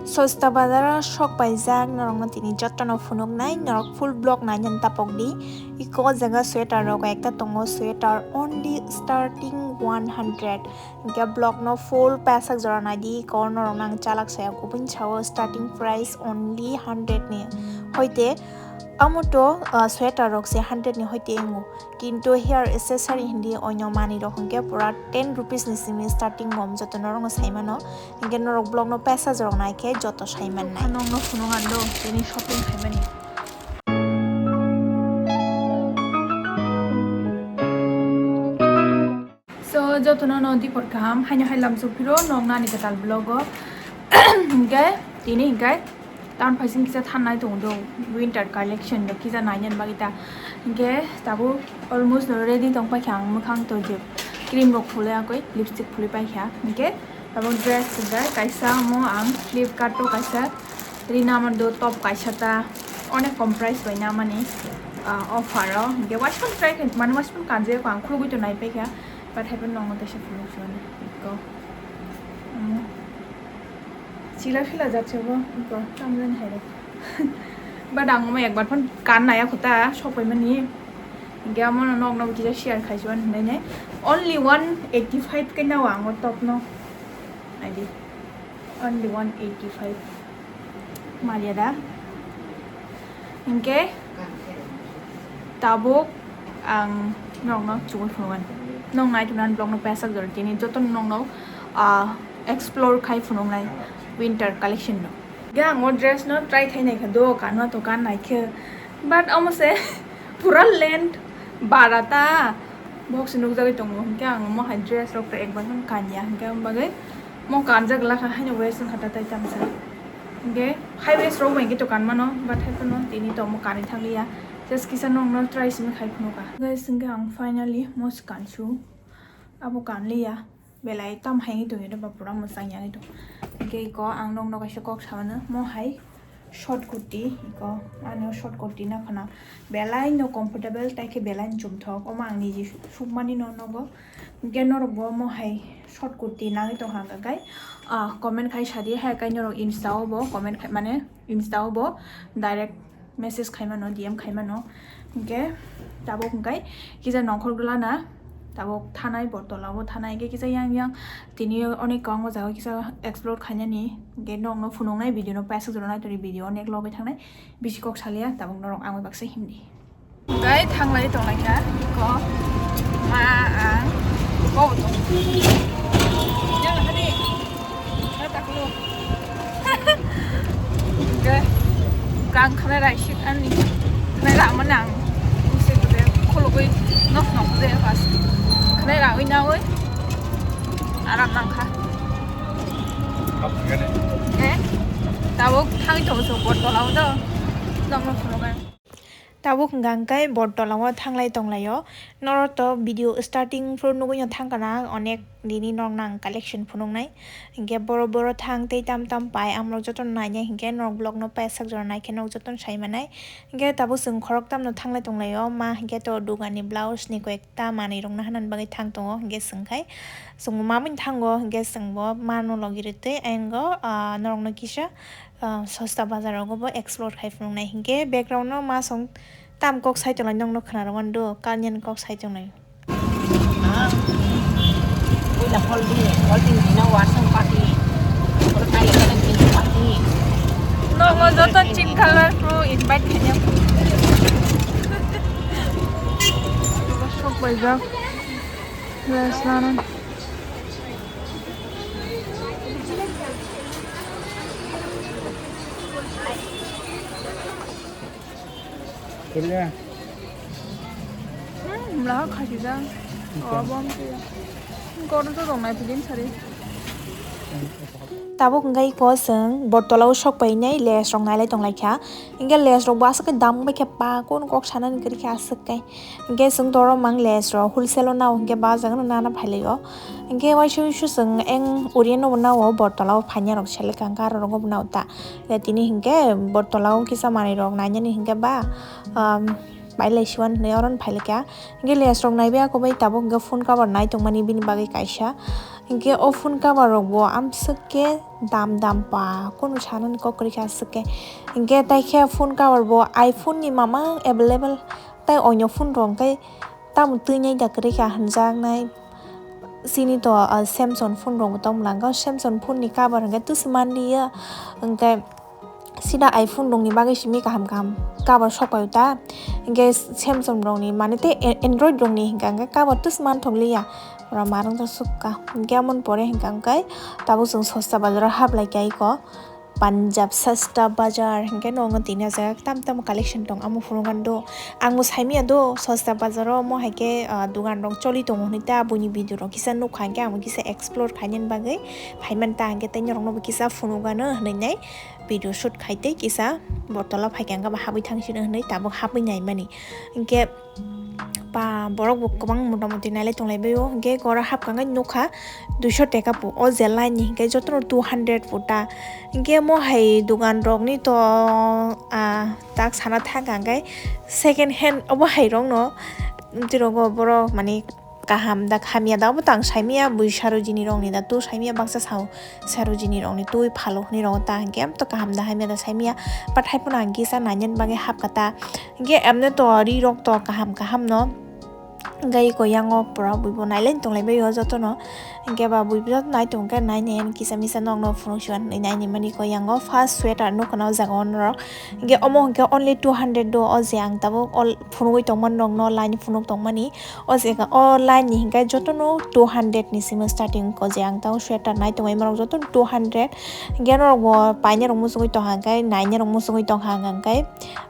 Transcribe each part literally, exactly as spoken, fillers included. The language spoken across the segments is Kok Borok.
Sosta bazar o sok paijak norokno tini jotono phunuknai, norok full vlog nainani tapok di. Iko o jaga sweater rok ekta tongo, sweater only starting one hundred. Hinkhe vlog no full pasak jora naidi, iko norok nang chalak saya kubun sao starting price only hundred ni. Hoite amo to, ah, sweater rok se hundred ni hoite wngo. Kintu hair accessory hindi onyo manwi rok hwnkhe pura ten rupees ni simi starting bom joto norokno saimano. Hwnkhe norok vlog no paisa jorok naikhe joto saimannai. Nokno phunuk ang do, tini shopping khaimani. So, jotono no dipor kaham, haino hai lamsok phiro nok nani kwtal vlog o. Hwnkhe tini hwnkhe Town phaising kisa thanai tongo do, winter collection rok kisa nainani bagwi ta. Hinkhe tabuk almost ready tong paikha ang, mwkhang to je cream rok phulwi akoi lipstick phulwi paikha. Hinkhe tabuk dress hinkhe kaisa omo ang Flipkart o kaisa rina mando top kaisa ta, onek kom price bai namani, ah, offer o. Hinkhe waisam try khai mani waisam kanjak ang khulugwi to nai paikha, but haikhe nokno teisa phuluk soni ko. Omo. Sila sila jat se bo, iko, tamjani hai rok. But ang omo ekbar phone kan naya khuta, sok pai mani. Hinkhe amo no nok no kisa share khai se mani hinai nai. Only one eighty five khe nao ang o top no. Naidi. Only one eighty five. Maria da. Hinkhe tabuk ang norokno chugui phunukgani. Nong nai tongna vlog no pasak jora tini joto nongno, ah, explore khai phunuknai winter collection no. Hinkhe ang o dress no try khai naikha do, kanma to kan naikhe. But omo se pura length bara ta. Box nukjagwi tongo. Hinkhe ang omo hai dress rok to ekbar phano kanya. Hinkhe omo bagwi mo kanjak lakha haino waste wngkha ta tai tamsa. Hinkhe high waist rok bai hinkhe to kanmano, but hai phano tini to omo kanwi thanglia. Just kisa nokno try simi khai phunukha. Guys, hinkhe ang finally mo se kansu. Abo kanliya. Belai tam hai wngwi tongwi ba pura mwchang ya wngwi tong. Hinkhe iko ang nokno kaisa kok samano mo hai short kurti, iko ano short kurti no khwna belai no comfortable, tai khe belai no chumthok. Omo ang niji sukmani no nogo. Hinkhe norok bo omo hai short kurti nangwi tongkha hwnkha khe, ah, comment khai sadi, hai khe norok Insta o bo comment khai, mane Insta o bo direct message khai mano, D M khai mano. Hinkhe tabuk hwnkhe kisa nongkhor glana tabuk thanai, Bortola o thanai, hinkhe kisa yang yang tini onek kwbangma jaga kisa explore khainani, hinkhe nokno phunuknai video no paisa jora nai toni video onek logwi thangnai, bisi kok salia tabuk norok ang bai baksa himdi. Gai thanglai tonglaikha ko ma ang ko tong. Yang hari. Kata kulu. Gai kang khanai rai sik ani. Khanai ra manang. Usi kude khulugui nok nok de pas. Khanai ra ui na ui. Aram nangkha. Eh? Tabuk thangwi tongo chwng Bortola o do. Nokno phunukgwi. Tabuk hwnkha hwnkhe Bortola o thanglai tonglaio. Norok to video starting phuru nugui no thangkha na, onek nini nok nang collection phunuknai. Hinkhe boro boro thang tei tam tam pai, amrok jotono nainai hinkhe norok vlog no paisa jora naikhe norok jotono sai manai. Hinkhe tabuk chwng khoroktham no thanglai tonglaio, ma hinkhe to dugani blouse ni koi ta manwi rokno hanani bagwi thang tongo, hinkhe chwng khai chwngbo mamani thango, hinkhe chwngbo mano logi rwtwi ayang o, ah, norokno kisa, ah, sosta bazar rogo bo explore khai phunuknai. Hinkhe background no ma song tam kok sai tonglai, nokno khwna rwmani do, kalyan kok sai tonglai. Puila hol di, hol di dina wasang pati. Hol kai kene dina pati. Nokno joto chin color pro invite khainai. Sok paijak. Rest lanan. Kiriya. Hmm, mlaha khasijak. Obo wngkha. Kotor to tongnai pidin sari. Tabuk hwnkhe iko chwng Bortola o sok painai lace rok nailai tonglaikha. Hinkhe lace rok bo aswk khe dam wngbaikha, pa kunu kok sanani kwrwikha aswk khe. Hinkhe chwng toro mang lace rok wholesale o nao hinkhe bazar no nana phailaio. Hinkhe waisa waisa chwng eng Orion no bo nao Bortola o phainai rok selekha hinkhe aro rogo bo nao ta. Tini hinkhe Bortola o kisa manwi rok nainani hinkhe ba, um, pailai siwan hinwi oro no phailaikha. Hinkhe lace rok naibai ako bai tabuk hinkhe phone cover nai tongmani bini bagwi kaisa. Hinkhe o phone cover rok bo amswk khe dam dam pa, kunu sanani kok kwrwi kha aswk khe. Hinkhe tai khe phone cover bo iPhone ni mamang available, tai oino phone rok hinkhe tamo twinai da kwrwi kha hwnjaknai. Chini to, ah, Samsung phone rok bo tong mlang kha, Samsung phone ni cover hinkhe twswk man liya, hinkhe sida iPhone rokni bagwi simi kaham kaham cover sok paio ta. Hinkhe Samsung rokni, mane tei A-, Android rokni hinkha hinkhe cover twswk man thok liya. Ora marwng ta sukha. Hinkhe amoni pore hinkha hinkhe tabuk chwng Sosta Bazar o hap lai kha iko. Punjab Sasta Bazar hinkhe no, tini o jaga tam tam collection tong, amo phunukgani do. Ang bo saimanya do, Sosta Bazar o omo hai khe, ah, dugan rok choli tongo hinui ta, buini video rok kisa nukha hinkhe ang bo kisa explore khainani bagwi phaiman ta, hinkhe tei norok no bo kisa phunukgano hinui nai. Video shoot khai tei kisa bortola phai khe ang khe ba habwi thang sino hinui tabuk habwi naimani. Hinkhe ba borok bo kwbang mota moti nailai tonglai bai o. Hinkhe oro hapkha hinkhe nukha duiso teka pu, o je line ni hinkhe jotono two hundred pu ta. Hinkhe omo hai dugan rok ni to, ah, tak sana thangkha hinkhe second hand obo hai rok no twi rogo borok mani kaham da hamya da obo tang saimaya bui Sarojini rokni da tu saimaya baksa sao Sarojini rokni twi phalo hinwi rogo ta hinkhe amto kaham da hamya da saimaya pathai phano ang kisa nainani bagwi hapkha ta hinkhe emne to ri rok to kaham kaham no hinkhe iko yango pura buibo nailai tonglai bai o jotono hinkhe ba buibo joto nai tongkhe nai nai kisa misa nokno phunuk siwan hinwi naini mani iko yango first sweater nukha na o jaga o norok hinkhe omo hinkhe only two hundred do o je ang tabuk phunugwi tongmani rokno line phunuk tongmani. O jaga o line ni hinkhe jotono two hundred ni simi starting ko je ang tamo sweater nai tongwi marok jotono two hundred. Hinkhe norok bo painai rok muchungwi tongkha hinkhe nainai rok muchungwi tongkha hinkhe,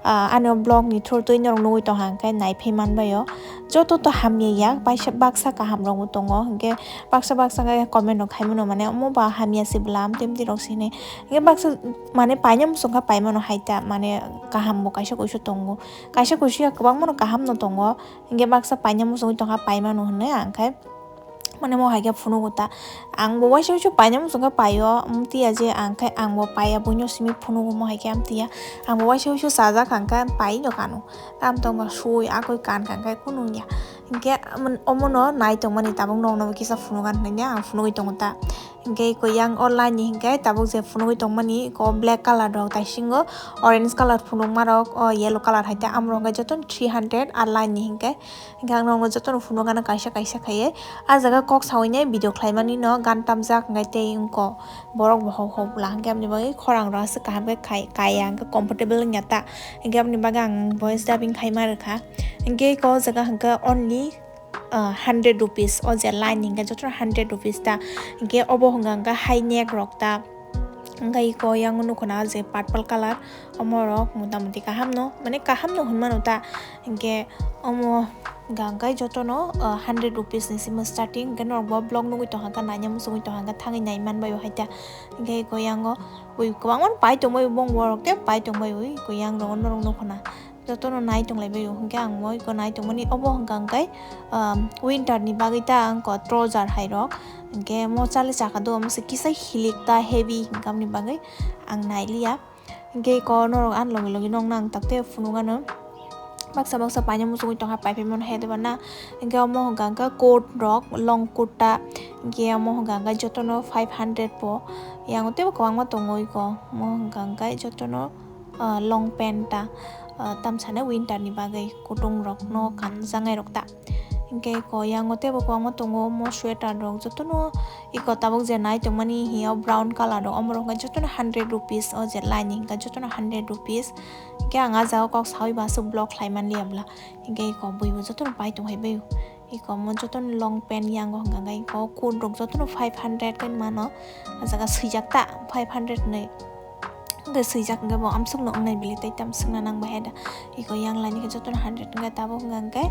ah, ani o vlog ni through twi norok nugwi tongkha hinkhe naiphai manbai o. Joto to hamya ya, baksa kaham rok bo tongo hinkhe baksa baksa khe comment rok khaimano mane omo ba hamya se bwla amtwi amtwi rok se hinwi. Hinkhe baksa mane painai muchungkha paimano hai ta mane kaham bo kaisa kuisu tongo. Kaisa kuisu ya kwbangma no kaham no tongo. Hinkhe baksa paina muchungwi tongkha, paimano hinwi ang khe, mane, mo hai khe phunugo ta. Ang bo waisa waisa paina muchungkha paio, wng tiya je ang khe ang bo paiya, buino simi phunugo mo hai khe, wng tiya. Ang bo waisa waisa chajak ang khe pai no kano. Tam tongma sui, akoi kan kha khe kunu wngya. Hinkhe, omono nai tongmani tabuk nokno bo kisa phunugan hinwi ang phunugwi tongo ta. Hinkhe iko yang o line ni hinkhe tabuk je phunugwi tongmani iko black colour rok taisingo orange colour phunukma rok o yellow colour hai ta amorok hinkhe jotono three hundred a line ni hinkhe. Hinkhe ang nokno jotono phunukgano kaisa kaisa khaiwi ah jaga kok sawi nai video khlaimani no gan tamjak hinkhe tei wngkok borok bo hok hok bwla hinkhe amoni bagwi khorang rok aswk kaham khe khai kaya hinkhe comfortable wngya ta hinkhe amoni bagwi ang voice dubbing khaima rwkha hinkhe iko o jaga hinkhe only ah, hundred rupees o je line ni hinkhe jotono hundred rupees ta hinkhe obo hwnka hwnkhe high neck rok ta hinkhe iko yang nukho na je purple colour omo rok mota moti kaham no mane kaham no hinmano ta hinkhe omo hwnka hwnkhe jotono ah, hundred rupees ni simi starting hinkhe norok bo vlog nugwi tongkha naina muchungwi tongkha thangwi nai manbai o hai ta hinkhe iko yang o bui kwbangma no pai tongbai o bongbo rok tei pai tongbai o iko yang rok norok nukho na. Jotono nai tonglai bai o, hinkhe ang mo iko nai tongmani obo hwnka hwnkhe, um, winter ni bagwi ta wngkha trouser hai rok, hinkhe mo chale chakha do, omo se kisa hilik ta heavy hinkhe amoni bagwi ang nai liya. Hinkhe iko norok ani logi logi nokna ang tak tei phunukgano baksa baksa paina muchungwi tongkha paiphaimano hai de bana, hinkhe omo hwnka hwnkhe coat rok long kurta, hinkhe omo hwnka hwnkhe jotono five hundred po, yang teibo kwbangma tongo iko, omo hwnka hwnkhe jotono. Ah, long pant ta, ah, tamsani winter ni bagwi kutung rok no kanjaknai rok ta. Hinkhe iko yango teibo kwbangma tongo omo sweater rok jotono iko tabuk je nai tongmani hiya brown colour rok omo rok hinkhe jotono hundred rupees o je line ni hinkhe jotono hundred rupees. Hinkhe ang ah jaga kok sawi bo aswk vlog khlai manliya bwla hinkhe iko bui bo jotono pai tong hai bai o. Iko omo jotono long pant yango hwnka hwnkhe iko coat rok jotono five hundred khe mano. Ah jaga swijak ta five hundred hinwi. Hwnkhe swijak hwnkhe bo amsukno wngnai bili tei tamo swngna nang bahai da. Iko yang line khe jotono hundred hwnkhe tabuk hwnka hwnkhe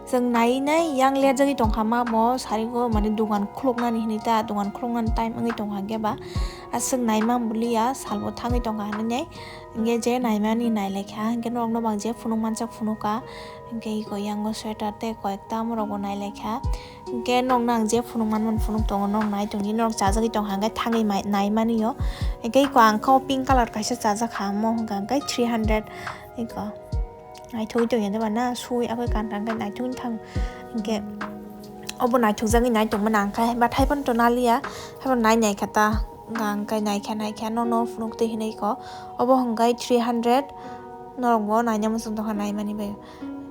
chwng nai nai yang lerjagwi tongkha ma bo sarigo mane dugan khuluknani hinwi ta dugan khuluknani time wngwi tongkha hwnkhe ba aswk naima buliya salbo thangwi tongkha hinwi nai. Hwnkhe je naimani nailaikha hwnkhe norokno bo ang je phunuk mansa phunukha. Hwnkhe iko yango sweater tei koyekta amorokbo nailaikha. Hwnkhe nokno ang je phunuk manmani phunuk tongo, nok nai tongdi, norok chajagwi tongkha hwnkhe thangwi mai-, naimanio. Hwnkhe iko ang khe o pink colour kaisa chajakha, omo hwnkha hwnkhe three hundred iko. Naithogwi tongya de bana, sui agoi kankha hwnkhe naithogwi thang. Hwnkhe Obo naithokjagwi nai tongmani ang khe, but haiphano to naliya, haiphano nai naikha ta, hwnkha hwnkhe naikha naikha nono phunuk twi hinwi kho, obo hwnkhe three hundred, norokbo naina muchung tongkha naimani bai,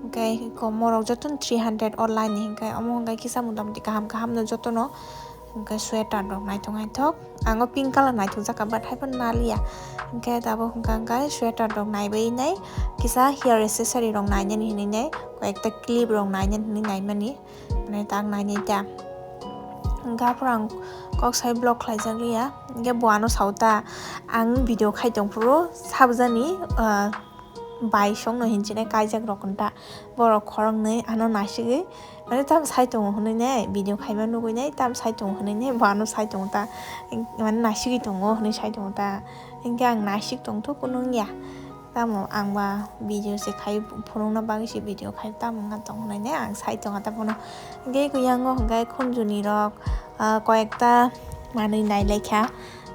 hwnkhe iko morok jotono three hundred o line ni hwnkhe omo hwnkhe kisa motamoti kaham kaham no jotono, hwnkhe sweater rok naithok naithok, ang o pink colour naithokjakha but haiphano naliya, hwnkhe tabuk hwnkha hwnkhe sweater rok naibai nai, kisa hair accessory rok nainani hinwi nai, koi ekta clip rok nainani hinwi naimani. Mane tak nainai ta. Hwnkhe aphuru ang kok sai vlog khlaijak liya. Hwnkhe bo ano sao ta, ang video khai tong phuru sabjani, ah, bai songno hinchinai kaijak rok hwn ta. Borok khoroknwi ano naisigwi, mane tamo sai tongo hwnwi nai, video khaima nugwi nai, tamo sai tongo hwnwi nai, bo ano sai tongo ta. Mane naisigwi tongo hwnwi sai tongo ta. Hwnkhe ang naisik tongthok kunu wngya. Tamo ang ba video se khai phunukna bagwi se video khai tamo wngna tong hwnwi ne ang sai tongkha ta bono. Hwnkhe eko yango hwnkhe khunjuni rok, ah, koyekta manwi nailaikha.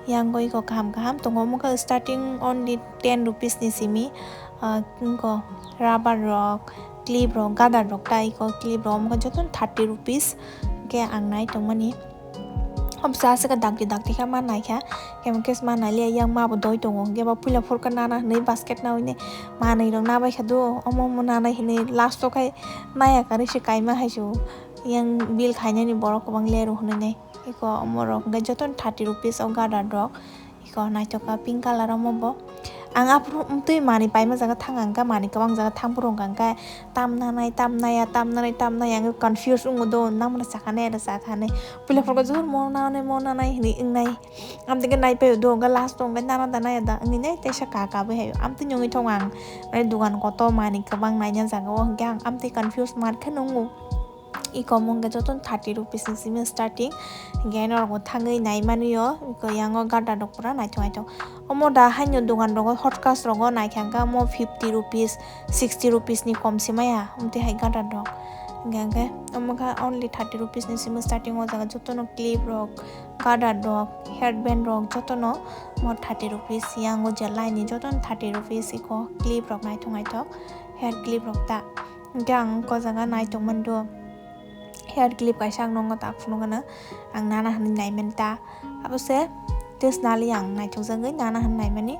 Yango eko kaham kaham tongo, omo khe starting only ten rupees ni simi, ah, eko rubber rok, clip rok, gada rok ta eko clip rok omo khe jotono thirty rupees. Hwnkhe ang nai tongmani. Obwsa aswk dakti dakti khe ma naikha, kemo khe ma nailiya, yang ma bo doi tongo, hwnkhe bo puila phurkha nana hinwi basket nawi nai manwi rok nabaikha do, omo omo nanai hinwi last o khai naya kwrwi se kaima hai se o, yang bill khainani borok kwbang leru hinwi nai. Eko omo rok hwnkhe jotono thirty rupees o gada rok. Iko naithok kha pink colour omo bo. Ang aphuru amtwi manwi paima jaga thang ang kha, manwi kwbang jaga thang phuru wngkha hwnkhe tam nanai, tam naya, tam nanai, tam naya, ang confuse wngo do, namano sakha nai, aro sakha nai. Puila phuru jor mo nanai, mo nanai hinwi wngnai. Amtwi khe naipai do, hwnkhe last o hwnkhe nana da naya da wngwi nai teisa ka kabwi hai. Amtwi wngwi thong ang, mane, dugan kotor manwi kwbang naina jaga o, hwnkhe ang amtwi confuse mar khe nungo. Iko omo hwnkhe jotono thirty rupees ni simi starting. Hwnkhe norok bo thangwi nai manwi o, iko yango gada rok pura naithok naithok. Omo da haino dogan rogo hot cash rogo naikha hwnkhe omo fifty rupees, sixty rupees ni kom se maya, amtwi hai gada rok. Hwnkhe hwnkhe omo khe only thirty rupees ni simi starting o jaga jotono clip rok, gada rok, headband rok jotono omo thirty rupees, yango je line ni jotono thirty rupees iko clip rok naithok naithok, hair clip rok ta. Hwnkhe ang o jaga nai tongmani do. Hair clip kaisa ang nongo ta phunukgano. Ang nana hinwi naimani ta. Abo se tei snali ang naithokjagwi nana hinwi naimani.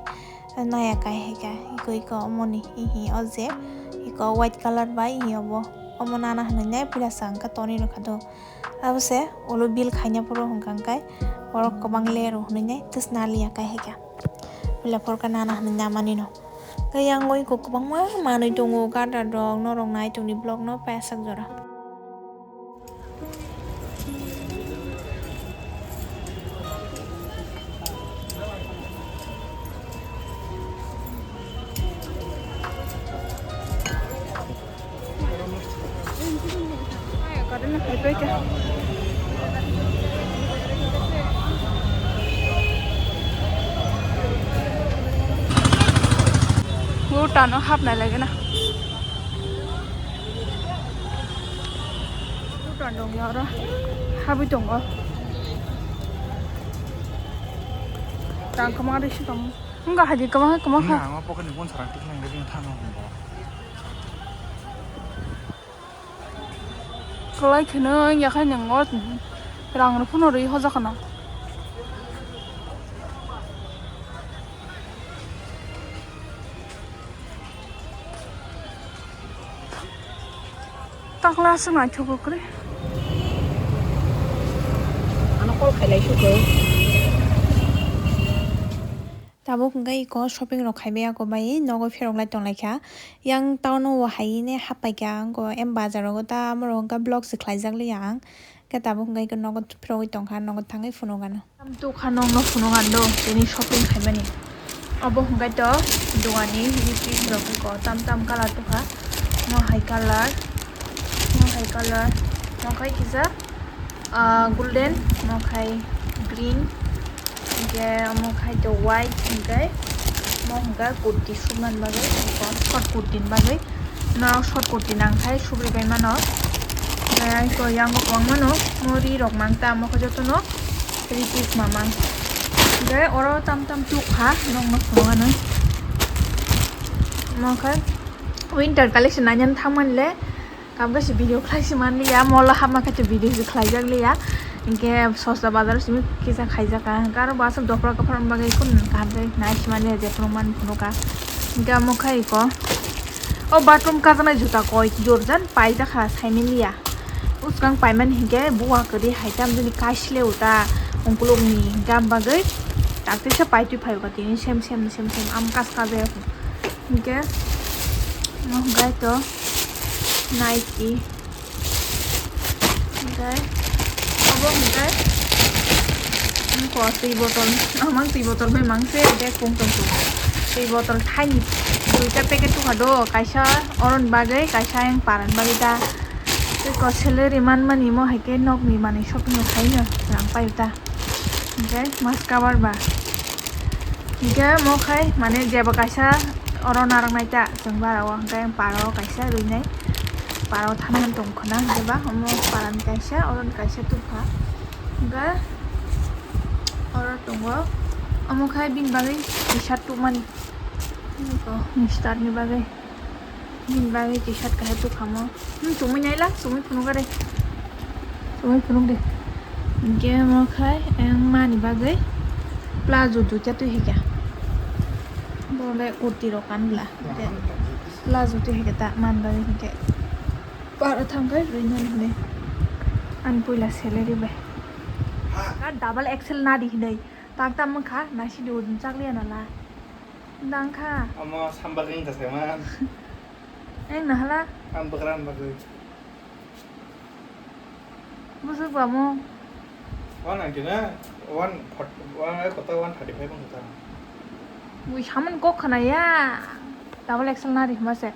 Naya kai hai kha. Iko iko omoni hihi o je. Iko white colour bai hihi obo. Omo nana hinwi nai pila sa hwnkha tonwi rwkha do. Abo se ulo bill khaina phuru hwnkha hwnkhe borok kwbang leru hinwi nai tei snali ya kai hai kha. Pila phorkha nana hinwi namani no. Tei yang oi kok kwbangma manwi tongo, gada rok, norok nai tongni vlog no pasak jora. Bhutan o hapnai lagi na. Bhutan dong ya oro. Habwi tongo. Tang kwma risi tong. Wngkha hai di kwma kwma kha. Ang o pocket ni phone sarang tikna hingke bini thangno hwnba. Kwlai kheno wngya khai nang o rang rw phano rwi hojakna. Takla aswk naithok kwrwi. Ano call khailai sukho. Tabuk hwnkhe iko shopping rok khaibai ako bai nogo pherok lai tong lai kha. Yang town o hai ne hap pai kha ang ko em bazar rogo ta amo rok hwnkhe vlog se khlai jak li ang. Khe tabuk hwnkhe iko nogo pherogwi tong kha nogo thangwi phunuk ano. Tam tuk kha nokno phunuk ano tini shopping khaimani. Obo hwnkhe to duani ripis rok iko tam tam colour tongkha. Mo hai colour, mo hai colour, mo khai kisa, ah, golden, mo khai green, hwnkhe omo khai to white, hwnkhe omo hwnkhe kurti suknani bagwi, short kurti ni bagwi. Norok short kurti nang khai sugri bai mano. Hwnkhe yang bo kwbang mano, mo ri rok mang ta, omo khe jotono ri piece mamang. Hwnkhe oro tam tam tuk kha, nokno phunuk anw. Omo khe winter collection nainani thangmani le. Tabuk se video khlai se manliya, mall o hapma khe video se khlaijak liya. Hinkhe sosla bazar simi kisa khaijak kha. Hinkhe aro bo aswk dopra kwpharma bagwi kun kaham khe nai se manliya, jephuru man phuru kha. Hinkhe amo khai ko. O bathroom kajaknai juta koi jorjan paijak kha saimanya. Bwskang paimani hinkhe buwa kwrwi hai tamjani kaisle uta ungkulukni hinkhe am bagwi taktwisa paitwi phaio ka tini sem sem sem sem am kas kajaya. Hinkhe no hinkhe to Nike. Hinkhe obo hinkhe ko twi botol, amang twi botol bai mangse hinkhe kung tong tong. Twi botol thaini duita packet tukha do, kaisa oroni bagwi, kaisa ayang paran bagwi da. Tei ko salary manmani mo hai khe nokni manwi shopping rok khaino rang paio ta. Hinkhe mask cover ba. Hinkhe mo khai mane jeba kaisa oro narwknai ta chwng bara o, hinkhe paro kaisa rwinai. Paro thana han tong khwna hinkhe ba omo parani kaisa, oroni kaisa tukha. Hinkhe oro tongo omo khai bini bagwi t-shirt tukmani. Mister ni bagwi. Bini bagwi t-shirt kaisa tukhamo. Hmm, chumui naila, chumui phunuk de. Chumui phunuk de. Hinkhe mo khai ang mani bagwi plazo duita twi hika. Bo le kurti rok kan bla. Hinkhe plazo twi hika ta man bagwi hinkhe. Paro thang khai rwinani hinwi. Ani puila salary bai. Ka double X L nadi hinwi. Tak ta mangkha, nasi di ujung chakliya nala. Dangkha. Amo sambagwi wngkha saiman. Eng nahala. Ang bwkran bagwi. Bwswk bamo. One ninety na, one forty, one, kota one thirty five wngkha ta. Bui saman kok khwnaya. Double X L nari hwnba se.